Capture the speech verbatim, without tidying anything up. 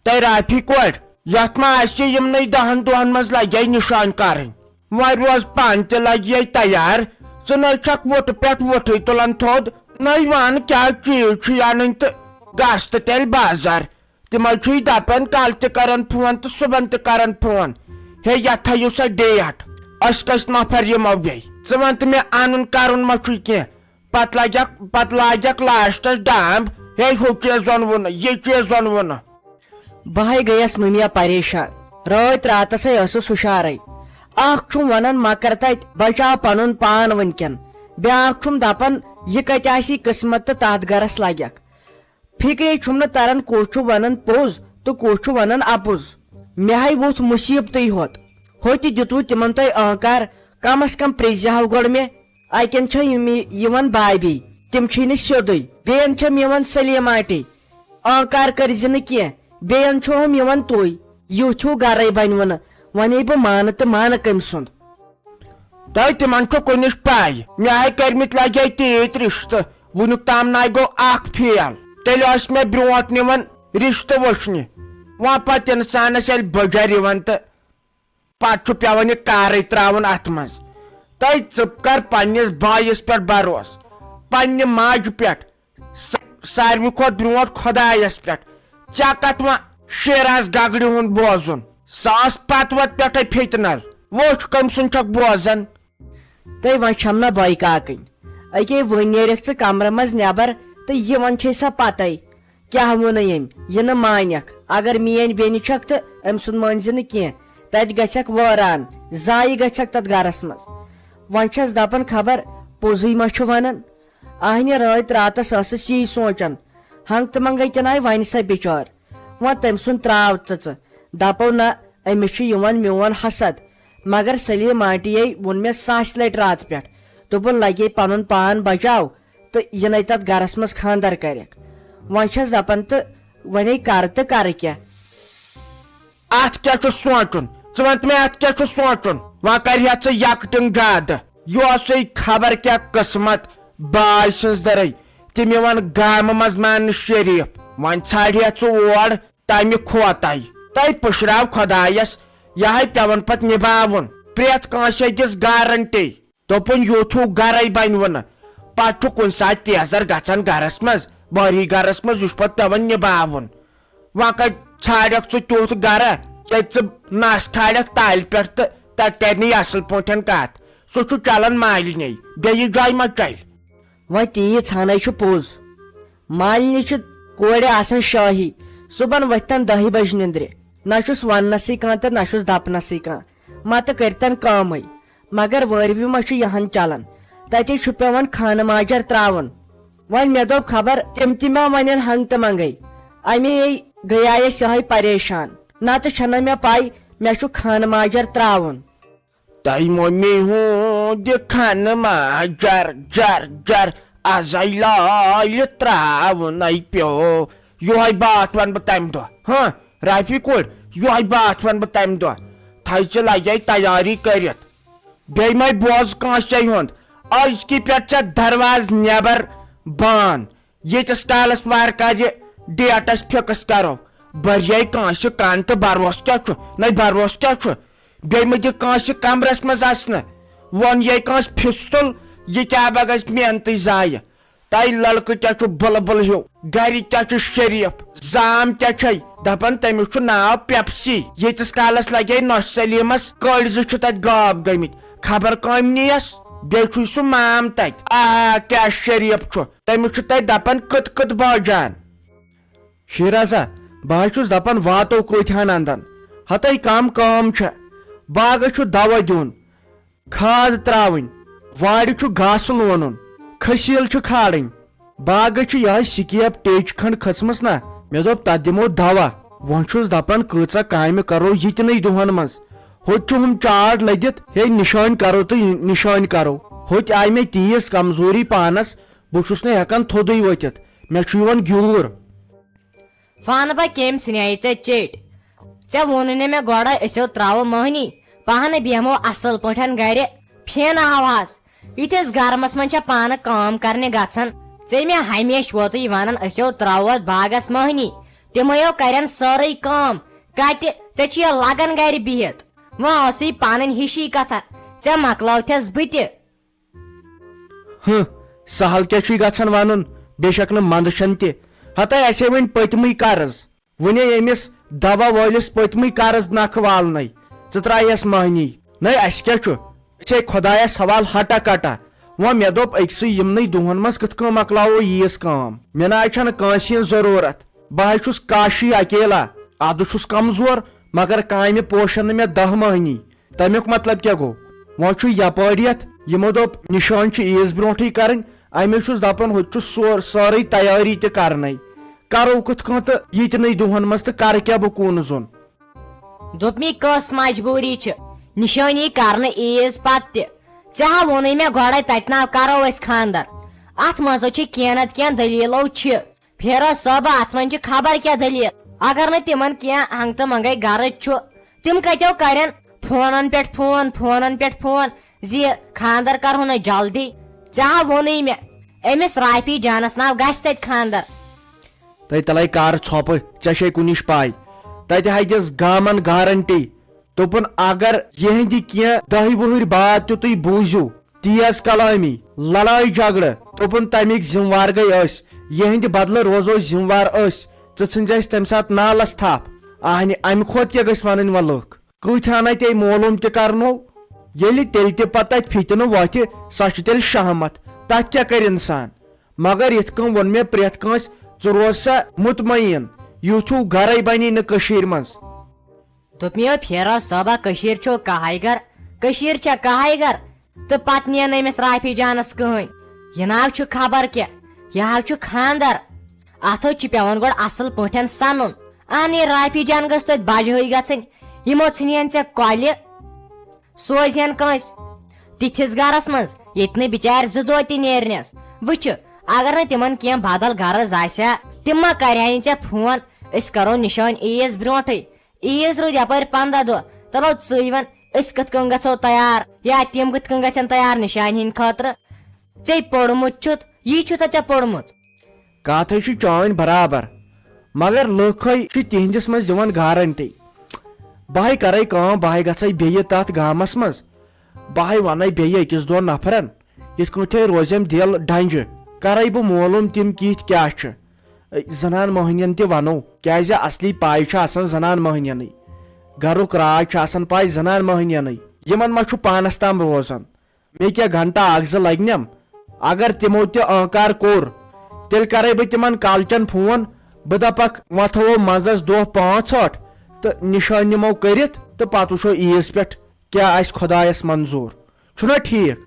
تہٕ رافی کورِ، یتھ ما آسہِ یِمنٕے دہن دۄہن منٛز لگے نشان کرٕنۍ؟ وۄنۍ روز پانہٕ تہِ لگے تیار۔ ژٕ نَے چھکھ وُٹہٕ پٮ۪ٹھ وُٹھٕے تُلان تھوٚد۔ نَے وَن کیٛاہ چیٖز چھُے اَنٕنۍ تہٕ گژھ تہٕ تیٚلہِ بازر۔ تِمے چھُے دپان کالہٕ تہِ کرن فون تہٕ صُبحن تہِ کرن فون۔ ہے، یتھ تھٲیِو سا ڈیٹ۔ أسۍ کٔژ نفر یِمو بیٚیہِ؟ ژٕ وَن تہٕ مےٚ، اَنُن کرُن ما چھُے کینٛہہ؟ پتہٕ لگکھ، پتہٕ لاگکھ لاسٹس ڈامب، ہے ہُہ چیٖز اوٚنوُ نہٕ، یہِ چیٖز اوٚنوُ نہٕ۔ بہٕ ہے گٔیس مٔمیا پریشان۔ رٲتۍ راتس ہے ٲسٕس ہُشارے۔ اکھ چھُم ونان مہ کر تتہِ، بچاو پنُن پان وٕنکٮ۪ن۔ بیاکھ چھُم دپان یہِ کتہِ آسی قسمت تہٕ تتھ گرس لگکھ۔ فکرے چھُم نہٕ تران کُس چھُ ونان پوٚز تہٕ کُس چھُ ونان اپُز۔ مےٚ ہے ووٚتھ مُصیبتٕے ہوت۔ ہوٚتہِ دیُتوُ تِمن تۄہہِ آنکار، کم از کم پرٛزِ ہاو گۄڈٕ مےٚ۔ اَکٮ۪ن چھےٚ یِم یِوان بابی، تِم چھِی نہٕ سیوٚدُے۔ بیٚین چھَم یِوان سلیماٹی، آنکار کٔرۍ زِ نہٕ کینٛہہ۔ بیٚین چھُہم یِوان تُہۍ۔ یُتھ ہیوٗ گرے بنِوٕ نہٕ۔ وۄنۍ ہے بہٕ مانہٕ تہٕ مانہٕ کٔمۍ سُنٛد؟ تۄہہِ تِمن چھُ کُنِچ پَے، مےٚ آے کٔرمٕتۍ لگے تیٖتۍ رِشتہٕ، وُنیُک تام نَے گوٚو اکھ فیل۔ تیٚلہِ ٲسۍ مےٚ برونٛٹھ نِوان رِشتہٕ وٕچھنہِ۔ وۄنۍ پتہٕ انسانس ییٚلہِ بٕجر یِوان تہٕ پتہٕ چھُ پٮ۪وان یہِ کارٕے ترٛاوُن اتھ منٛز۔ تۄہہِ ژٕ کر پننِس بایِس پٮ۪ٹھ بروسہٕ، پننہِ ماجہِ پٮ۪ٹھ، س-، ساروی کھۄتہٕ برونٛٹھ خۄدایس پٮ۪ٹھ۔ ژےٚ کتھ وۄنۍ شیراز گگرِ ہُنٛد بوزُن؟ سُہ ٲس پتہٕ وتہٕ پٮ۪ٹھے فِتنہٕ۔ وٕچھ، کٔمۍ سُنٛد چھکھ بوزان؟ تہٕ وۄنۍ چھَم نہ بۄیہِ کاکٕنۍ۔ أکے وۄنۍ نیرکھ ژٕ کمرٕ منٛز نٮ۪بر تہٕ یِوان چھے سۄ پتے۔ کیٛاہ ووٚنُے أمۍ؟ یہِ نہٕ مانکھ۔ اگر میٲنۍ بیٚنہِ چھکھ تہٕ أمۍ سُنٛد مٲنۍ زِ نہٕ کینٛہہ۔ تتہِ گژھکھ وٲران، زایہِ گژھکھ تتھ گرس منٛز۔ وۄنۍ چھس دپان خبر پوٚزُے ما چھُ ونان۔ آہنہِ رٲتۍ راتس ٲسٕس یی سونٛچان۔ ہنگ تہٕ منگے تہِ ناے ونہِ سۄ بچٲر۔ وۄنۍ تٔمۍ سُنٛد ترٛاو ژٕ ژٕ۔ دپو نہ، أمِس چھُ یِوان میون حسد۔ مگر سلیٖم آنٹی یے ووٚن مےٚ ساسہِ لٹہِ راتہٕ پٮ۪ٹھ۔ دوٚپُن لگے پنُن پان بچاو تہٕ یہِ نَے تتھ گرس منٛز خاندر کرکھ۔ وۄنۍ چھس دپان تہٕ وۄنۍ کر تہٕ کرٕ کیٛاہ؟ اتھ کیٛاہ چھُ سونٛچُن؟ ژٕ وَن تہٕ مےٚ، اتھ کیٛاہ چھُ سونٛچُن؟ وۄنۍ کرِ ہا ژٕ یکٹِنگ زیادٕ۔ یہِ اوسُے خبر کیٛاہ قٕسمت، باے سٕنٛز دٔرٕے۔ تِم یِوان گامہٕ منٛز ماننہٕ شریٖف۔ وۄنۍ ژھانٛڈِ ہا ژٕ اور تمہِ کھوتہٕ۔ تۄہہِ پُشراو خۄدایس، یہِ ہے پٮ۪وان پتہٕ نِباوُن۔ پرٛٮ۪تھ کٲنٛسہِ دِژ گارنٹی۔ دوٚپُن، یُتھ ہیوٗ گرے بنِوٕ نہٕ۔ پتہٕ چھُ کُنہِ ساتہٕ تیزر گژھان گرس منٛز، بٲری گرس منٛز، یہِ چھُ پتہٕ پٮ۪وان نِباوُن۔ وۄنۍ کتہِ ژھانڈکھ ژٕ تیُتھ گرٕ، ییٚتہِ ژٕ نس کھالکھ تالہِ پٮ۪ٹھ تہٕ تتہِ کرِ نہٕ یہِ اصل پٲٹھۍ کتھ۔ سُہ چھُ چلان مالِنے، بیٚیہِ جایہِ ما چلہِ؟ وۄنۍ تیٖژ ہنٕے چھُ پوٚز۔ مالنہِ چھِ کورِ آسان شٲہی، صُبحن وۄتھتن دَہہِ بجہِ نِندرِ۔ نہ چھُس وننسٕے کانٛہہ تہٕ نہ چھُس دپنسٕے کانٛہہ۔ متہٕ کٔرتن کٲمٕے۔ مگر وٲروِ ما چھُ یہن چلان؟ تتے چھُ پٮ۪وان خانہٕ ماجر ترٛاوُن۔ وۄنۍ مےٚ دوٚپ خبر تِم تہِ ما ونن ہنگ تہٕ منگے۔ امی گٔیایس یہے پریشان۔ نتہٕ چھنہ مےٚ پے مےٚ چھُ خانہٕ ماجر ترٛاوُن۔ تۄہہِ مٔمی ہُنٛد خانہٕ ماجر جر جر ازے لالہِ ترٛاونَے پیوٚو۔ یِہوٚے باتھ وَنہٕ بہٕ تَمہِ دۄہ۔ ہاں، رافی کورِ، یِہوٚے باتھ وَنہٕ بہٕ تَمہِ دۄہ۔ تھٲے ژٕ لگے تیٲری کٔرِتھ۔ بیٚیہِ مَے بوز کٲنٛسے ہُنٛد۔ أزکہِ پٮ۪ٹھ ژےٚ دروازٕ نٮ۪بر بنٛد۔ ییٖتِس کالس وارٕ کارٕ یہِ ڈیٹس فکس کرو، بریے کٲنٛسہِ کن تہٕ بروسہٕ کیٛاہ چھُ؟ نَے بروسہٕ کیٛاہ چھُ؟ بیٚیہِ مہٕ دِ کٲنٛسہِ کمرس منٛز اژنہٕ۔ ووٚن یے کٲنٛسہِ پھِستُل، یہِ کیٛاہ بہ گژھِ محنتٕے ضایع۔ تۄہہِ لڑکہٕ کیٛاہ چھُ بُلبُل ہیوٗ؟ گرِ کیٛاہ چھُ شریف؟ زام کیٛاہ چھے؟ دپان تٔمِس چھُ ناو پیپسی۔ ییٖتِس کالس لگے نۄشہِ سلیمس کٔڑۍ زٕ چھِ تتہِ غٲب گٔمٕتۍ۔ خبر کٲمۍ نِیس، بیٚیہِ چھُے سُہ مام تتہِ۔ آ، کیٛاہ شریف چھُ۔ تٔمِس چھُ تَتہِ دَپان کٕت کٕت باجان۔ شیرازا، بہٕ حظ چھُس دَپان واتو کۭتۍ ہَن اَنٛدَن۔ ہَتَے کَم کٲم چھےٚ۔ باغَس چھُ دَوا دیُن، کھاد ترٛاوٕنۍ، وارِ چھُ گاسہٕ لونُن، کھٔسیٖل چھُ کھالٕنۍ۔ باغَس چھِ یِہوٚے سِکیپ ٹیچہِ کھنٛڈ کھٔژمٕژ نا۔ مےٚ دوٚپ تَتھ دِمو دَوا۔ وۄنۍ چھُس دَپان کۭژاہ کامہِ کَرو یِتنٕے دۄہَن منٛز۔ ہوٚتہِ چھُ ہُم چاٹ لٔدِتھ، ہے نِشٲنۍ کَرو تہٕ نِشٲنۍ کَرو۔ ہوٚتہِ آیہِ مےٚ تیٖژ کمزوٗری پانَس، بہٕ چھُس نہٕ ہٮ۪کان تھوٚدُے ؤتھِتھ، مےٚ چھُ یِوان گیوٗر۔ فانہٕ با کٔمۍ ژھٕنیٛاے ژےٚ چیٚٹۍ؟ ژےٚ ووٚنُے نہ مےٚ گۄڈَے أسۍ ہو ترٛاوو مۄہنی، پہنہٕ بیٚہمو اَصٕل پٲٹھۍ گَرِ، پھینہٕ ہاوہَس۔ یِتھِس گرمَس منٛز چھےٚ پانہٕ کٲم کرنہِ گژھان۔ ژےٚ مےٚ ہمیشہٕ ووتُے وَنان أسۍ ہو ترٛاوو اَتھ باغَس مۄہنی، تِمَیو کَرن سٲرٕے کٲم۔ کَتہِ؟ ژےٚ چھُے لگان گرِ بِہِتھ۔ وۄنۍ ٲسٕے پنٕنۍ ہِشی کتھا، ژےٚ مۄکلاوتھس بہٕ تہِ۔ ہہ، سہل کیٛاہ چھُے گژھان ونُن؟ بے شک نہٕ منٛدچھان تہِ۔ ہتے اسے وۄنۍ پٔتمٕے قرض۔ وُنے ییٚمِس دوا وٲلِس پٔتمٕے قرض نکھٕ والنَے، ژٕ ترٛایس مٔہنی۔ نَے، اَسہِ کیٛاہ چھُ؟ أسۍ ہے خۄدایس حوال ہٹا کٹا۔ وۄنۍ مےٚ دوٚپ، أکسٕے یِمنٕے دۄہن منٛز کِتھ کٔنۍ مۄکلاوو ییٖژ کٲم؟ مےٚ نہ حظ چھنہٕ کٲنٛسہِ ہٕنٛز ضروٗرت۔ بہٕ حظ چھُس کاشی اکیلا۔ ادٕ چھُس کمزور، مگر کامہِ پوشن نہٕ مےٚ دَہ مٔہنی۔ تمیُک مطلب کیٛاہ گوٚو؟ وۄنۍ چھُ یپٲرۍ یتھ، یِمو دوٚپ نِشٲنۍ چھِ عیٖز برونٛٹھٕے کرٕنۍ، امی چھُس دپان، ہُتہِ چھُ سور-، سٲرٕے تیٲری تہِ کرنَے۔ کرو کِتھ کٔنۍ تہٕ ییٚتنٕے دۄہن منٛز، تہٕ کرٕ کیٛاہ بہٕ کوٗنہٕ زوٚن؟ دوٚپمی، کۄس مجبوٗری چھِ نِشٲنی کرنہٕ عیٖز پتہٕ تہِ؟ ژےٚ ہا ووٚنُے مےٚ گۄڈَے، تَتہِ ناو کرو أسۍ خانٛدر۔ اَتھ منٛز چھِ کینٛہہ نتہٕ کینٛہہ دٔلیٖلو چھِ۔ فیروز صٲبہ، اَتھ منٛز چھِ خبر کیٛاہ دٔلیٖل۔ اگر نہٕ تِمن کینٛہہ ہنٛگتہٕ منٛگَے غرض چھُ، تِم کتیو کرن فونن پٮ۪ٹھ فون، فونن پٮ۪ٹھ فون زِ خانٛدر کرہون أسۍ جلدی۔ ژےٚ ہا ووٚنُے مےٚ، أمِس رافی جانس ناو گژھِ تتہِ خانٛدر۔ تَے تَلَے کر ژھۄپہٕ، ژےٚ چھے کُنِچ پَے۔ تَتہِ ہا دِژ گامَن گارنٹی۔ دوٚپُن، اگر یِہِنٛدِ کینٛہہ دَہہِ وُہٕرۍ باد تہِ تُہۍ بوٗزِو تیز کلٲمی، لڑٲے جھگڑٕ، دوٚپُن، تَمِکۍ ذمہٕ وار گٔے أسۍ۔ یِہِنٛدِ بدلہٕ روزو ذمہٕ وار أسۍ۔ ژٕ ژھٕنزِ اَسہِ تَمہِ ساتہٕ نالَس تھپھ۔ اہنہِ، اَمہِ کھۄتہٕ کیٛاہ گٔژھۍ وَنٕنۍ وۄنۍ لُکھ؟ کۭتۍ ہنا تے معلوم تہِ کرنو۔ ییٚلہِ تیٚلہِ تہِ پتہٕ تتہِ فتنہٕ وۄتھِ، سۄ چھِ تیٚلہِ شہمت۔ تتھ کیٛاہ کرِ انسان؟ مگر یِتھ کٔنۍ ووٚن مےٚ پرٛٮ۪تھ کٲنٛسہِ، ژٕ روز سا مطمئن، یُتھ ہیوٗ گرے بنی نہٕ کٔشیٖرِ منٛز۔ دوٚپمیو، فیروز صٲبہ، کٔشیٖر چھو کہے گر، کٔشیٖر چھا کہے گر؟ تہٕ پتہٕ نین أمِس رافی جانس کٕہٕنۍ۔ یہِ ناو چھُ خبر کیٛاہ، یہِ ہاو چھُ خانٛدر۔ اتھ حظ چھُ پٮ۪وان گۄڈٕ اصل پٲٹھۍ سنُن۔ اہنی، رافی جان گٔژھ توتہِ بجہٕے گژھٕنۍ۔ یِمو ژھٕنِہن ژےٚ کۄلہِ، سوزِہن کٲنٛسہِ تِتھِس گرس منٛز، ییٚتہِ نہٕ بِچارِ زٕ دۄہ تہِ نیرنس۔ وٕچھِ، اگر نہٕ تِمن کینٛہہ بدل غرض آسہِ ہا، تِم ما کرِہن ژےٚ فون؟ أسۍ کرو نِشٲنۍ عیٖز برونٛٹھٕے۔ عیٖز روٗدۍ یپٲرۍ پنٛداہ دۄہ، تلو ژٕے وَن، أسۍ کِتھ کٔنۍ گژھو تیار یا تِم کِتھ کٔنۍ گژھن تیار نِشانہِ ہِنٛدِ خٲطرٕ؟ ژےٚ پوٚرمُت چھُتھ، یی چھُتھا ژےٚ پوٚرمُت؟ کتھ ہے چھِ چٲنۍ برابر، مگر لُکھ ہے چھِ تِہنٛدِس منٛز دِوان گارنٹی۔ بہٕ ہے کرے کٲم، بہٕ ہے گژھے بیٚیہِ تتھ گامس منٛز، بہٕ ہے ونَے بیٚیہِ أکِس دۄن نفرن، یِتھ کٲٹھۍ ہے روزٮ۪م دِل ڈنجہِ، کرے بہٕ معلوم تِم کِتھۍ کیٛاہ چھِ۔ زنان مٔہنِین تہِ ونو، کیازِ اصلی پاے چھِ آسان زنان مٔہنِینٕے، گرُک راز چھِ آسان پاے زنان مٔہنِینٕے۔ یِمن ما چھُ پانس تام روزان؟ مےٚ کیٛاہ گھنٹہ اکھ زٕ لگنم؟ اگر تِمو تہِ آنکار کوٚر، تیٚلہِ کرے بہٕ تِمن کالچن فون، بہٕ دپکھ وۄنۍ تھاوو منٛزس دۄہ پانٛژھ ٲٹھ تہٕ نِشٲنۍ نِمو کٔرِتھ تہٕ پتہٕ وٕچھو عیٖز پٮ۪ٹھ کیٛاہ آسہِ خۄدایس منظوٗر۔ چھُنہ ٹھیٖک؟